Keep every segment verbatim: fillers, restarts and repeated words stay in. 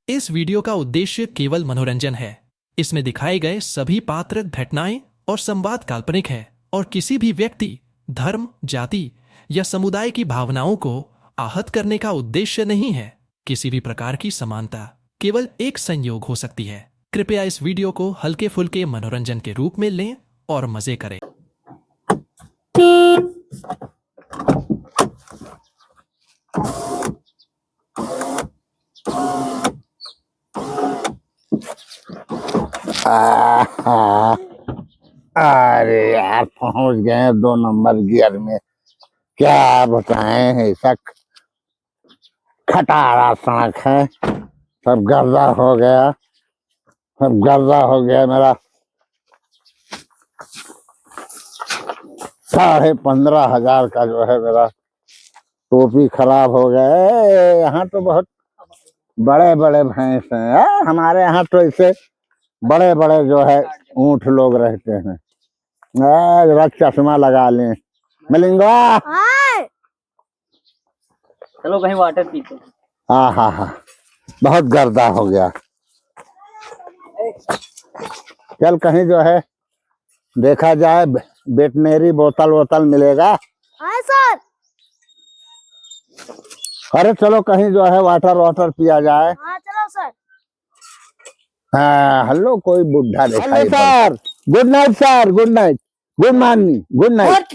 इस वीडियो का उद्देश्य केवल मनोरंजन है। इसमें दिखाए गए सभी पात्र, घटनाएं और संवाद काल्पनिक है और किसी भी व्यक्ति, धर्म, जाति या समुदाय की भावनाओं को आहत करने का उद्देश्य नहीं है। किसी भी प्रकार की समानता केवल एक संयोग हो सकती है। कृपया इस वीडियो को हल्के फुल्के मनोरंजन के रूप में लें और मजे करें। आहा, अरे यार, पहुंच गए दो नंबर गियर में। क्या बताएं, ऐसा खटारा सड़क है, सब गर्दा हो गया, सब गर्दा हो गया मेरा। साढ़े पन्द्रह हजार का जो है मेरा टोपी खराब हो गया। ए, यहाँ तो बहुत बड़े बड़े भैंस हैं, ए, हमारे यहाँ तो ऐसे बड़े बड़े जो है ऊंट लोग रहते हैं। ए, जरा चश्मा लगा लें मलिंगवा। हाँ। चलो कहीं वाटर पीते हैं। हाँ, हाँ, हाँ, बहुत गर्दा हो गया। चल कहीं जो है देखा जाए, वे-, वेटनरी बोतल वोतल मिलेगा। हाँ सर। अरे चलो कहीं जो है वाटर वाटर पिया जाए। हाँ चलो सर। हाँ, हेलो, कोई बुढ़ा दिखाई हेलो पड़ता। सर, गुड नाइट सर, गुड नाइट। गुड मॉर्निंग, गुड नाइट।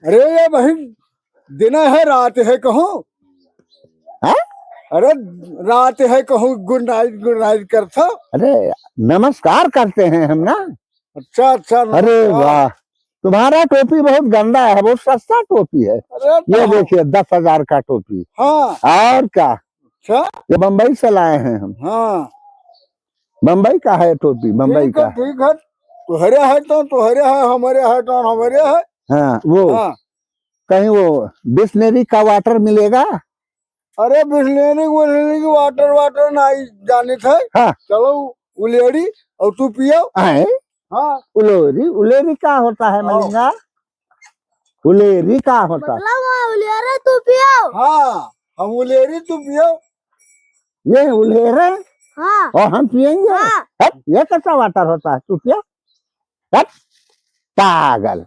अरे ये भाई, दिन है रात है कहूँ? हाँ? अरे रात है कहूँ, गुड नाइट गुड नाइट करता। अरे नमस्कार करते हैं हम ना। अच्छा अच्छा, अरे नमस्कार। वाह, तुम्हारा टोपी बहुत गंदा है, बहुत सस्ता टोपी है। अरे ये तो देखिए, दस हजार का टोपी। हाँ। और क्या? अच्छा। ये बम्बई से लाए हैं हम। हाँ। बम्बई का है टोपी, बम्बई ठीक है, का। ठीक है। तुहरे है तो तुहरे है, हमरे है तो हमरे है। हाँ, वो हाँ। कहीं वो बिसलेरी का वाटर मिलेगा? अरे बिसलेरी, बिसलेरी की वाटर, वाटर नाहीं जाने थे। हाँ। चलो उलेरी और तू पियो। आए? हाँ। उलेरी, उलेरी का होता है हाँ। मलिंगा? उलेरी का होता? मतलब वो उलेरे तू पियो। हाँ, हम उलेरी तू पियो। ये उलेरे? हाँ। और हम पिएंगे? हाँ। हट, ये कैसा वाटर होता है? तू पियो। हट, पागल।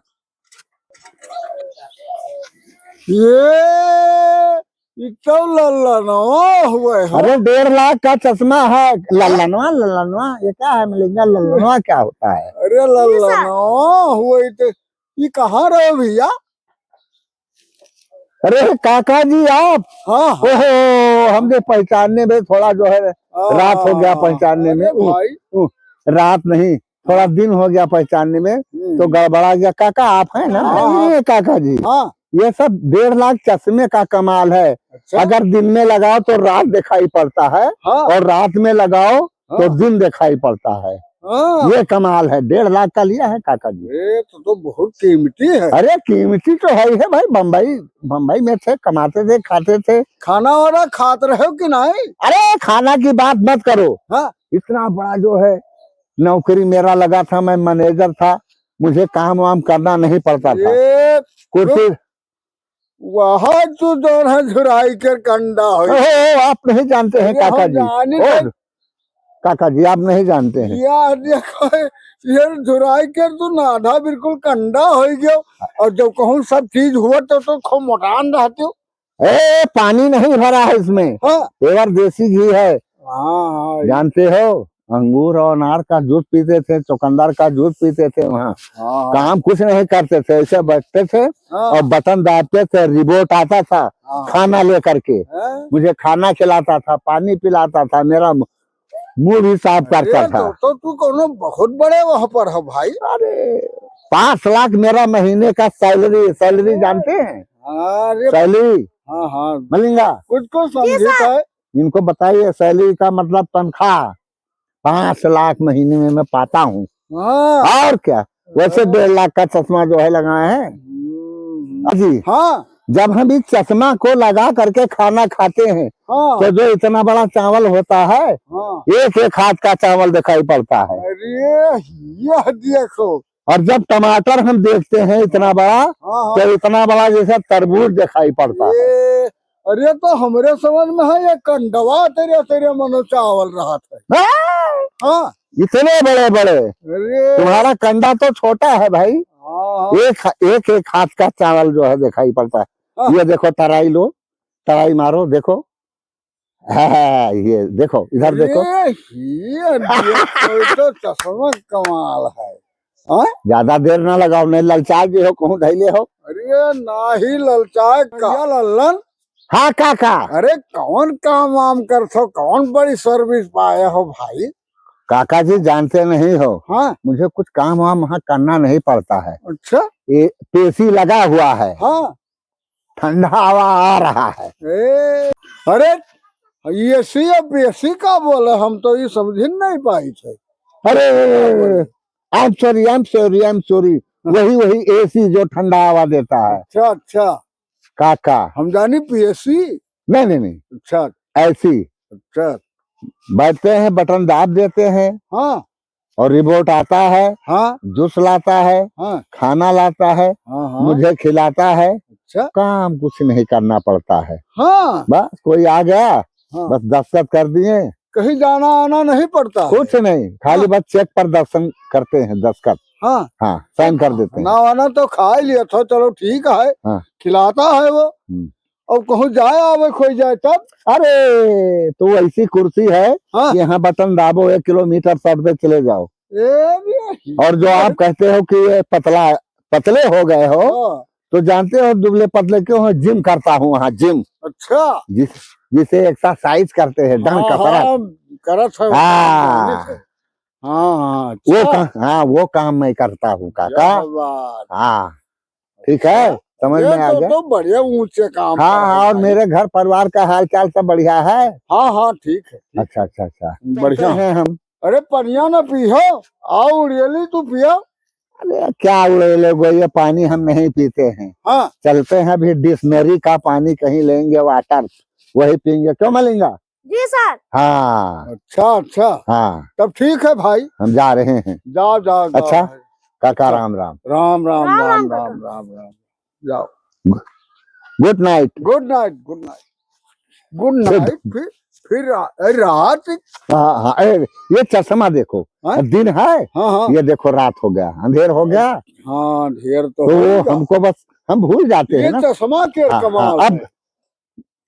ये, ये तो लल्लनवा हुए हो। अरे डेढ़ लाख का चश्मा है, लल्लनवा, लल्लनवा, ये क्या है मलिंगा? लल्लनवा क्या होता है? अरे लल्लनवा हुए तो, ये कहाँ रहे भैया? अरे काका जी आप? हाँ, हाँ। ओहो, हमके पहचानने में थोड़ा जो है, हाँ, रात हो गया हाँ, पहचानने अरे में। उ, भाई। उ, रात नहीं, थोड़ा हाँ। दिन हो गया पहचानने में, हम्म। तो गड़बड़ा गया। काका आप हैं ना? हाँ, नहीं, हाँ। नहीं, काका जी। हाँ। ये सब डेढ़ लाख चश्मे का कमाल है। अच्छा। अगर दिन में लगाओ तो रात दिखाई पड़ता है, हाँ। और रात में लगाओ तो हाँ। दिन दिखाई पड़ता है। हाँ। ये कमाल है, डेढ़ लाख का लिया है काका जी। ये तो, तो बहुत कीमती है। अरे कीमती तो है ही है भाई, बम्बई, बम्बई में थे, कमाते थे, खाते थे। खाना वाना खात रहे हो कि नहीं? अरे खाना की बात मत करो। हाँ। इतना बड़ा जो है नौकरी मेरा लगा था, मैं मैनेजर था, मुझे काम वाम करना नहीं पड़ता था। ये कुर्सी रुक, वहाँ तो जौन है झुराई के कंडा हो। ओहो, आप नहीं जानते हैं ये काका हम जी। जाने ओ, थे। काका जी, आप नहीं जानते हैं। यार देखो, ये झुराई के तो नाधा बिल्कुल कंडा हो गयो। और जब कहूँ सब चीज हुआ तो, तो खूब मोटान रहते हो। ए, पानी नहीं भरा है इसमें। हाँ। प्योर देसी घी है। हाँ, हाँ। जानते हो, अंगूर और अनार का जूस पीते थे, चुकंदर का जूस पीते थे वहाँ। हाँ, हाँ। काम कुछ नहीं करते थे, ऐसे बैठते थे हाँ। और बटन दाबते थे, रिमोट आता था हाँ। खाना लेकर के। हाँ। मुझे खाना खिलाता था, पानी पिलाता था, मेरा मुंह भी साफ करता अरे, था। तो, तो तू कोनो बहुत बड़े वहाँ पर हो भाई। अरे, पाँच लाख मेरा महीने का सैलरी, सैलरी जानते हैं? अरे, सैलरी। हाँ, हाँ। मलिंगा। कुछ को जी समझे सर। है। इनको बताइए, सैलरी का मतलब तनख्वाह, पाँच लाख महीने में मैं पाता हूँ। हाँ। और क्या? वैसे हाँ। डेढ़ लाख का चश्मा जो है लगाए हैं। हम्म। जी। हाँ। जब हम इस चश्मा को लगा करके खाना खाते हैं, हाँ। तो जो इतना बड़ा चावल होता है, हाँ। एक एक हाथ का चावल दिखाई पड़ता है। अरे, यह देखो। और जब टमाटर हम देखते हैं इतना बड़ा, हाँ, हाँ। तो इतना बड़ा जैसा तरबूज दिखाई पड़ता है। ये अरे, तो हमरे समझ में है, ये कंडवा तेरे, तेरे मनो चावल रहत है। हाँ? हाँ। इतने बड़े बड़े। अरे। तुम्हारा कंडा तो छोटा है भाई। हाँ, हाँ। एक, एक, एक हाथ का चावल जो है दिखाई पड़ता है। हाँ। ये देखो, तराई लो, तराई मारो, देखो। हाँ, ये देखो, इधर देखो। अरे, ये देखो, ये तो चश्मा कमाल है। हाँ? ज्यादा देर ना लगाओ, नहीं ललचाए जे हो, कहूँ धैले हो। अरे, नाही ललचाए का लल्लन। हाँ काका। अरे, कौन काम वाम करत हो, कौन बड़ी service पाए हो भाई? काका जी, जानते नहीं हो, हाँ। मुझे कुछ काम वाम वहाँ करना नहीं पड़ता है। अच्छा। ये AC लगा हुआ है। हाँ। ठंडा हवा आ रहा है। ए, अरे, AC अब AC का बोले, हम तो ये समझ ही नहीं पाई थे। अरे, I'm sorry, I'm sorry, I'm sorry। हाँ। वही, वही AC जो ठंडा हवा देता है। अच्छा, अच्छा। काका। हम जानी PAC। नहीं, नहीं, नहीं। अच्छा। ऐसी। अच्छा। बैठते हैं, बटन दाब देते हैं। हाँ। और रिमोट आता है, हाँ। जूस लाता है, हाँ। खाना लाता है, हाँ, हाँ। मुझे खिलाता है। अच्छा। काम कुछ नहीं करना पड़ता है। हाँ। बस कोई आ गया, हाँ। बस दस्तखत कर दिए। कहीं जाना आना नहीं पड़ता है। कुछ नहीं, खाली हाँ। बस चेक पर दस्तखत करते हैं, दस्तखत। हाँ। हाँ, साइन कर देते हैं। ना आना तो खा ही लिया था, चलो ठीक है, हाँ। खिलाता है वो। हम्म। अब कहूँ जाए आवे कोई जाए तब? अरे, तो ऐसी कुर्सी है हाँ। कि यहाँ बटन दाबो, एक किलोमीटर सट पे चले जाओ। ए, भी और जो आप कहते हो कि ये पतला, पतले हो गए हो, हाँ। तो जानते हो दुबले पतले क्यों हो? जिम करता हूँ वहाँ, जिम। अच्छा। जिस, जिसे एक्सरसाइज करते हैं, डंड हाँ, कसरत। हाँ, करत है, हाँ। हाँ, हाँ, वो अच्छा। काम, हाँ, वो काम मैं करता हूँ, काका। क्या बात। हाँ, ठीक है, अच्छा। समझ ये में आ तो, गया? तो बढ़िया ऊंचे काम हाँ, कर रहे हाँ, और भाई। मेरे घर परिवार का हाल चाल सब बढ़िया है? हाँ, हाँ, ठीक है, ठीक। अच्छा, अच्छा, अच्छा। बढ़िया। हैं हम। अरे, पनिया ना पीहो, आओ उड़ेली तू पियो। अरे, क्या उड़ेले गो, ये पानी हम नहीं पीते हैं। हाँ। चलते हैं अभी डिक्शनरी का पानी कहीं लेंगे, वाटर, वही पियेंगे। क्यों मलिंगा? जी सर। हाँ। अच्छा, अच्छा। हाँ। तब ठीक है भाई। हम जा रहे हैं। जाओ, जाओ, जाओ अच्छा, भाई। काका, राम राम। राम, राम, राम, राम, राम, काका। राम, राम। जाओ। गुड नाइट। गुड नाइट, गुड नाइट। गुड गुड। नाइट, फिर, फिर रा-, ए, रात। हाँ, हाँ, ए, ये चश्मा देखो। हाँ? दिन है, हाँ, हाँ। ये देखो रात हो गया, अंधेर हो गया। हाँ, अंधेर तो तो हो गया। हमको बस, हम भूल जाते हैं ये ना। चश्मा के हाँ, कमाल हाँ, अब है।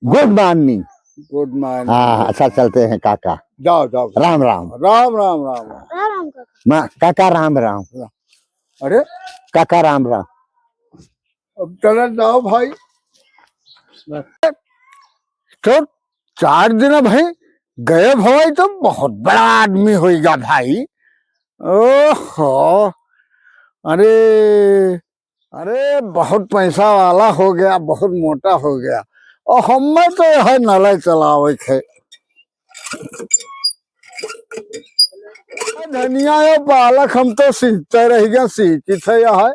गुड मॉर्निंग। गुड मॉर्निंग। हाँ, अच्छा, चलते हैं काका। जाओ, जाओ। राम राम। राम, राम, राम, राम। राम, राम, काका। मा-, काका, राम राम। अरे? काका, राम राम। अब चला जाओ भाई। तो चार दिन भाई गए भवाई तो बहुत बड़ा आदमी होइगा भाई। ओहो, अरे, अरे, बहुत पैसा वाला हो गया, बहुत मोटा हो गया। और हमें तो यह नले चलावे के। धनिया या पालक हम तो सींचते रह गए, सींचित है यह।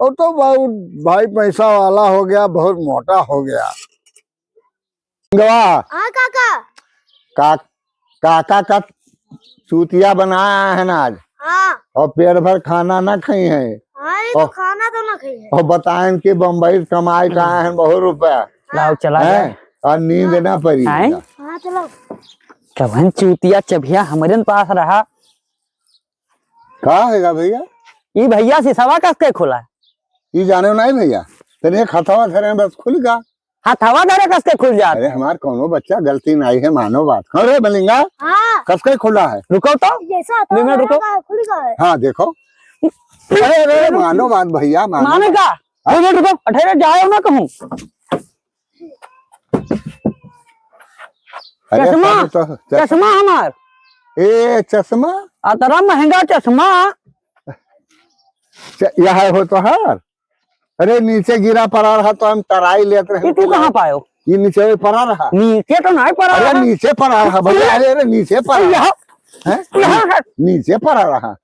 और तो बहुत भाई पैसा वाला हो गया, बहुत मोटा हो गया। गवा। हाँ काका। का-, काका का चूतिया बनाया है ना आज। हाँ। और पेट भर खाना ना खाई है। हाँ, ये तो और, खाना तो ना खाई है। और बताएं कि बम्बई से कमाई का आए हैं बहुत रुपया। लाओ, चला हैं? गया। और नींद ना पड़ी। हैं? हाँ, चलो। कवन चूतिया चभिया हमरे पास रहा। का हैगा भैया? ई भैया सिसवा कस के खुला? ई जाने नहीं भैया, तने एक हथवा धरे बस खुल गा। हथवा धरे कस के खुल जात? अरे हमार कौनो बच्चा गलती नहीं है, मानो बात। हाँ रे बलिंगा, हाँ। कस के खुला है? रुको तो, जैसा हथवा दो मिनट धरे रुको। का खुल गा है। हाँ देखो। अरे, अरे, मानो बात भैया, मानो माने बात। का? हाँ? दो मिनट रुको, अठेरे जाओ ना कहूँ। अरे, चश्मा, सब तो, चश्मा। चश्मा हमार। ए, चश्मा? अतरा महंगा चश्मा। च-, यह हो तोहार? अरे, नीचे गिरा पड़ा रहा तो हम तराई लेत रहे। ये तू कहाँ पायो? ये नीचे पड़ा रहा। नीचे तो नहीं पड़ा अरे, रहा। नीचे पड़ा रहा भैया। अरे, अरे, नीचे पड़ा अरे, रहा। यहाँ, हैं? यहाँ है। नीचे पड़ा रहा।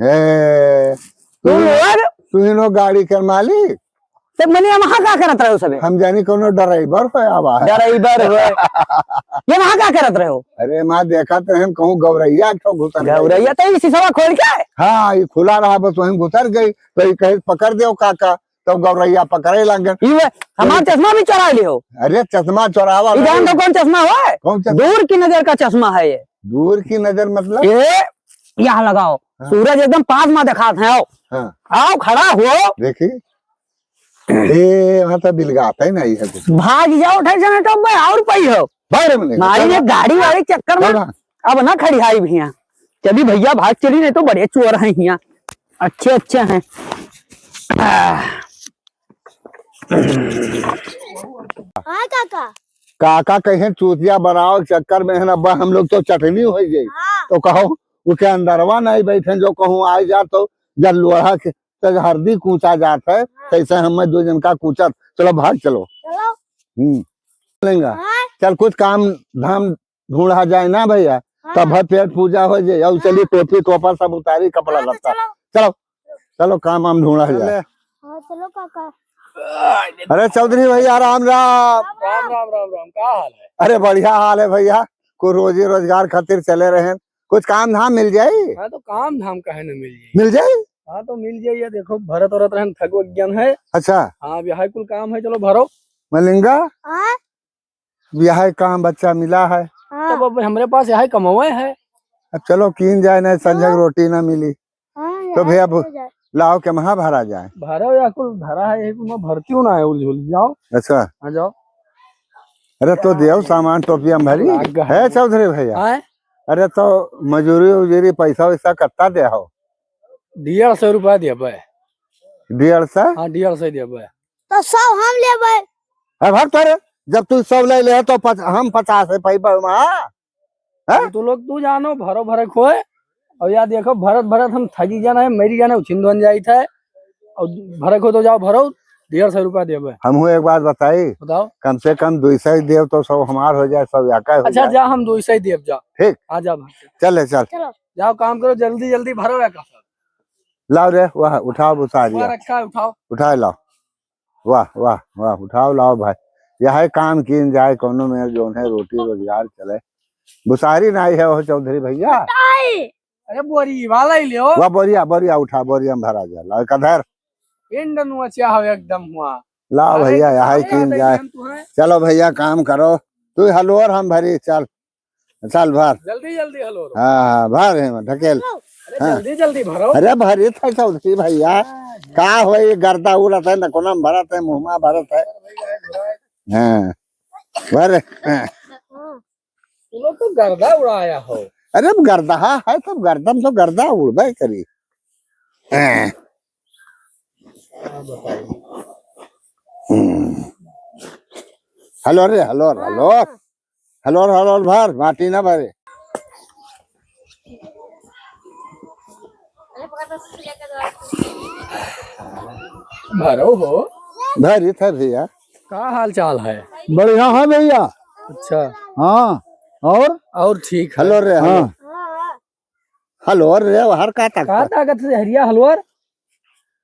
ए, तू तू यार। तू ही नो गाड़ी के मालिक। तो मने वहाँ का करत रहो सबे? हम जानी कोनो ड्राइवर हो आवा है। ड्राइवर हो। ये वहाँ का करत रहो? अरे माँ देखा तो हम कहूँ गौरैया तो घुसर गई। गौरैया तो ये सिसवा खोल के? हाँ, ये खुला रहा बस वहीं घुसर गई। तो ये कहे पकड़ दो काका। तो गौरैया पकड़े लागन। ई वे, हमार चश्मा भी चोरा लिहो। अरे चश्मा चोरावा ई जान नहीं। तो कौन चश्मा हो? कौन चश्मा? दूर की नजर का चश्मा है ये। दूर की नजर मतलब? ये यहाँ लगाओ, हाँ। सूरज एकदम पास में दिखात है। आओ, हाँ। आओ, खड़ा हो। देखी, ए, वहाँ तो बिलगात है ना, ये कुछ। भाग जाओ, ठे जने तो मैं और पई हो। भाग रे मने, मारी चल। ये गाड़ी वाली चक्कर में चल। अब ना खड़ी हाई भैया, चली भैया, भाग चली, नहीं तो बड़े चोर हैं हियाँ, अच्छे अच्छे हैं। आह। हाँ काका। काका कहे चूतिया बनावे के चक्कर में है ना, बा हम लोग तो चटनी होइ जाई। हाँ। तो कहो, वो के अंदरवा नहीं बैठे, जो कहूँ आइ जा तो जब लोढ़ा के, तो हरदी कूचा जात है, हाँ। तैसे हमें दो जन का कूचा, चलो भाग चलो। चलो। हम्म। लेंगा। हाँ। चल कुछ काम धाम ढूंढा जाए ना भैया, हाँ। तब है पेट पूजा होइ जाए, और चलिए हाँ। टोपी टोपा सब उतारी, कपड़ा हाँ, तो लत्ता। चलो। चलो, चलो काम वाम ढूंढा जाए। हाँ, चलो काका। अरे चौधरी भैया, राम राम। राम राम, राम राम, का हाल है? अरे बढ़िया हाल है भैया, कुछ रोजी रोजगार खातिर चले रहे, कुछ काम धाम मिल जाई? हाँ, तो काम धाम काहे न मिल जाई? मिल जाई? हाँ, तो मिल जाई। ये देखो, भरत औरत रहन, थक वक गयन है। अच्छा। हाँ, अब यही कुल काम है, चलो भरो। मलिंगा? हाँ? यही काम बच्चा मिला है। हाँ। तब अब हमरे पास यही कमावे है। अब चलो कीन जाए, नहीं संझक हाँ। रोटी ना मिली। हाँ, तो यही भैया, हो जाए। लाओ के महा भरा जाए। भरो या कुल भरा है, यही कुल में भरती हूँ ना है, उलझुल जाओ। अच्छा। हाँ, जाओ। अरे तो दियो सामान टोपिया में भरी। लाग गया। है चौधरी भैया? हाँ? अरे तो मजूरी उजूरी पैसा वैसा कत्ता दे हो? डेढ़ सौ रुपया देबे। डेढ़ सौ? हाँ, डेढ़ सौ देबे। तो सौ हम लेबे। अरे भाग तोरे, जब तू सौ ले ले तो पच-, हम पचास है पाई बा वहाँ। हैं? तू लोग तू जानो, भरो भरे खोए। और या देखो, भरत भरत हम थकी जाना है, मरी जाना, उछिन धुन जाइत है। और भरे खो तो जाओ, भरो, डेढ़ सौ रुपया देबे। हमहू एक बात बताई, बताओ। कम से कम दो सौ देव तो सब हमार हो जाए, सब याका हो अच्छा, जाए। जा, हम दो सौ देब, जा। ठीक। हाँ, जा भाई। चल ले, चल। चलो। जाओ, काम करो, जल्दी जल्दी भरो या का सब। लाओ रे, वाह, उठाओ बुसारी। वाह, रखा है, उठाओ। उठा लाओ। वाह, वाह, वाह, उठाओ, लाओ भाई। यह काम कीन जाए, कौनो में जौन है, रोटी रोजगार चले। बुसारी नाई है, हो चौधरी भैया। ताई। अरे, बोरी वाला ही लियो। वाह, बोरिया, बोरिया उठा, बोरिया में भरा जा। लाओ, एक अधर। पिंड नुआ चाहो एकदम हुआ। लाओ अरे, भैया, यह खाए कीन जाए। चलो भैया, काम करो। तू हलोर हम भरी, चल। चल भर। जल्दी, जल्दी हलोर। हाँ, हाँ, भर है, ढकेल। अरे, हाँ। जल्दी, जल्दी भरो। अरे, भरी था चौधरी भैया। हाँ, हाँ। का होई, गर्दा उड़त है, नकोना में भरत है, मुँह में भरत है। हाँ। भर। हाँ। तू लोग तो गर्दा उड़ाया हो। अरे, अब गर्दा है, तब गर्दा में तो गर्दा उड़बे करी। हाँ। हम्म। हलोर रे, हलोर, हलोर। हलोर, हलोर भर, माटी ना भरे। भरो हो। भरी था भैया। का हाल चाल है? बढ़िया है भैया। अच्छा। हाँ, और? और ठीक है। हलोर रे, हाँ। हलोर। हलोर रे, हर का ताकत? का ताकत से हरिया हलोर?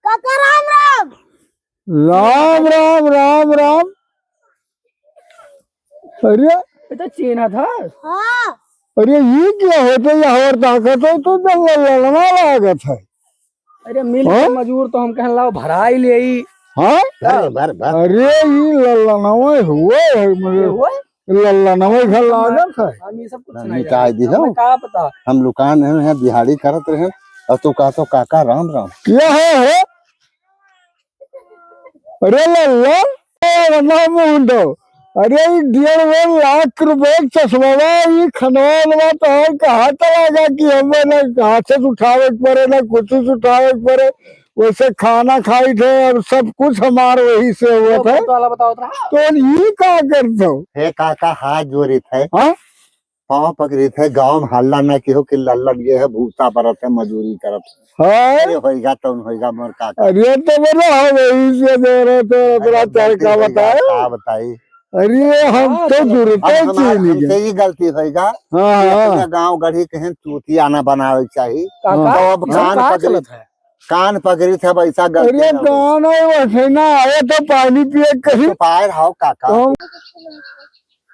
काका राम राम। राम राम, राम राम। अरे, ये तो चेन था। हाँ। अरे, ये क्या होते, ये हमार ताकत है, तो जंगल ललमा लागत है। अरे, मिल के हाँ? मजूर तो हम कहन लाओ, भराई ले आई। हाँ? भर, भर, भर। अरे, ये ललनवा हुआ है, ये मतलब, हुआ? ललनवा घर लागत है। हम ये सब कुछ ना, नहीं मिटाई जाने। दी हमें हो। का पता? हम लुकान हैं, यहाँ दिहाड़ी करत रहे, और तू कहत हो, "काका, राम राम।" क्या है, है? अरे लल्ला, ए, राम राम मुंडो। अरे, ई डेढ़ लाख रुपए के चश्मा, ई खनवा वाला तो है, कहाँ चला गया कि हमें ना हाथ से उठावे के पड़े, ना कुछ से उठावे के पड़े। वैसे खाना खाई थे और सब कुछ हमार वही से हुआ वो था। फोटो वाला बतावत रहा। तो ई का करत हो? हे काका, हाथ जोड़ी थे। हाँ? पाँव पकड़ी थे, गाँव में हल्ला ना किहो कि लल्लन ये है, भूसा बरत है, मजूरी करत है। हाँ? अरे होइगा, तौन होइगा, मोर काका। अरे तो बोलो, हम यही से दे रहे थे, अपना अरे गलती तरीका होइगा, बताओ। का बताई? अरे हम हाँ, तो चलो। जुड़ते अब ही हमार, चीन हमसे गए। ही गलती होइगा हाँ, कि हाँ। अपने गाँव गढ़ी कहें चूतिया ना बनावे के चाही। काका, तो अब ये सब कान का पकड़ी चलत है? कान पकड़ी थे, अब ऐसा गलती अरे ना हो। कौन है वैसे ना आए तो पानी पिए कहीं। तो पाए रहो काका। तो हम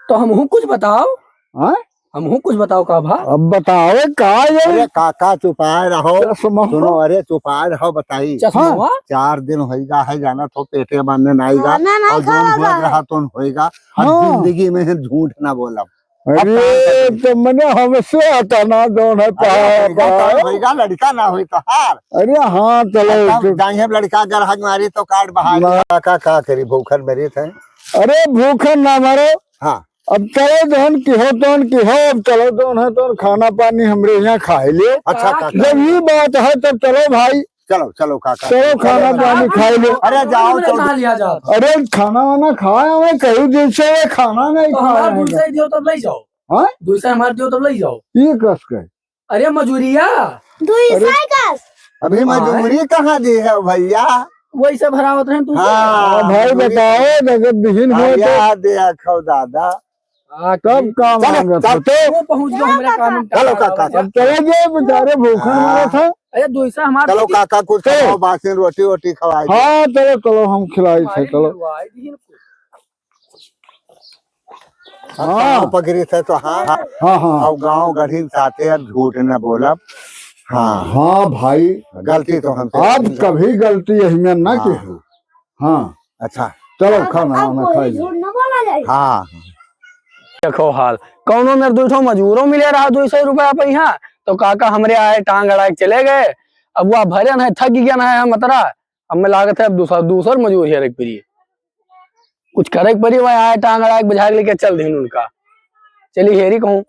तो हमहू कुछ बताओ। हाँ? हमहू कुछ बताओ का भा? अब बताओ का ये? अरे काका चुपाए रहो। चश्मा। सुनो, अरे चुपाए रहो, बताई। चश्मा हाँ। हुआ? चार दिन होइगा है, जाना तो पेटे बांधे ना आइगा। खाना ना और जोन खावा हुआ है। रहा तोन होइगा। अब हाँ। जिंदगी में ही झूठ ना बोलब। अब अरे काम कर। तो मने हमसे आता ना जोन है अरे पहाड़ होइगा, पर। काम होइगा, लड़का ना होई तो हार। अरे हाँ, चलो अब तो। जाइए लड़का अगर हज मारी तो कार्ड बहार ना। काका का करी, भूखन मरी थे। अरे भूखन ना मरो। हाँ। अब चलो जौन किहो तौन किहो, अब चलो जौन है तौन खाना पानी हमरे यहाँ खाए लियो। अच्छा, अच्छा, अच्छा। जब ये बात है तब चलो भाई। चलो, चलो काका। चलो खाना पानी खाए लियो। अरे जाओ, हमरे चलो। कहाँ लिया जाओ? अरे खाना वाना खाए हमें कई दिन से, ये खाना नहीं तो खाए हमार हैं। दूसरा दियो तब ले जाओ। हाँ? दूसरा हमार दियो तब ले जाओ। ये कस के? अरे मजूरिया। दुई अरे। सौ कस। अभी हाँ। मजूरी कहाँ दी है भैया? वैसे भरावत रहे तू। हाँ, हाँ, भाई मजूरी। बताओ, अगर बिहीन हाँ, हुए तो याद है, खो दादा। हाँ, तब ठीक। काम चलो, आ गया चलो। तो। वो पहुंच गया हमारे काम में चलो टकराव काका। है। अब चले गए बेचारे, भूखा हाँ। मरा था। अरे, दो ऐसा हमारे चलो दीदी। काका, कुछ चलो। खाओ, बासी रोटी वोटी खवाई दे। हाँ, चलो, चलो, हम खिलाई थे, हमारे चलो। दिलवाए दीदी ने कुछ। हाँ। गाँव पकड़ी थे तो हाँ, हाँ। हाँ, हाँ। और गाँव गढ़ी साथे अब झूठ न बोलब। हाँ। हाँ भाई। गलती तो हमसे आप हुई। कभी गलती यही में ना हाँ। की हो। हाँ। अच्छा। चलो, अब, खाना अब वाना कोई खाइए। झूठ न बोला जाए। हाँ। देखो हाल, कौनो मेरे दो ठो मजूरो मिले रहा दो सौ रुपया पे यहाँ, तो काका हमरे आए टांग अड़ा के चले गए। अब वह भरे ना है, थक गया ना है मतरा। अब मैं लागत है अब दूसरा, दूसर मजूर हेरे के पड़ी। कुछ करे के पड़ी, वह आए टांग अड़ा के बुझा के लेके चल देन उनका। चली हेरी कहूँ।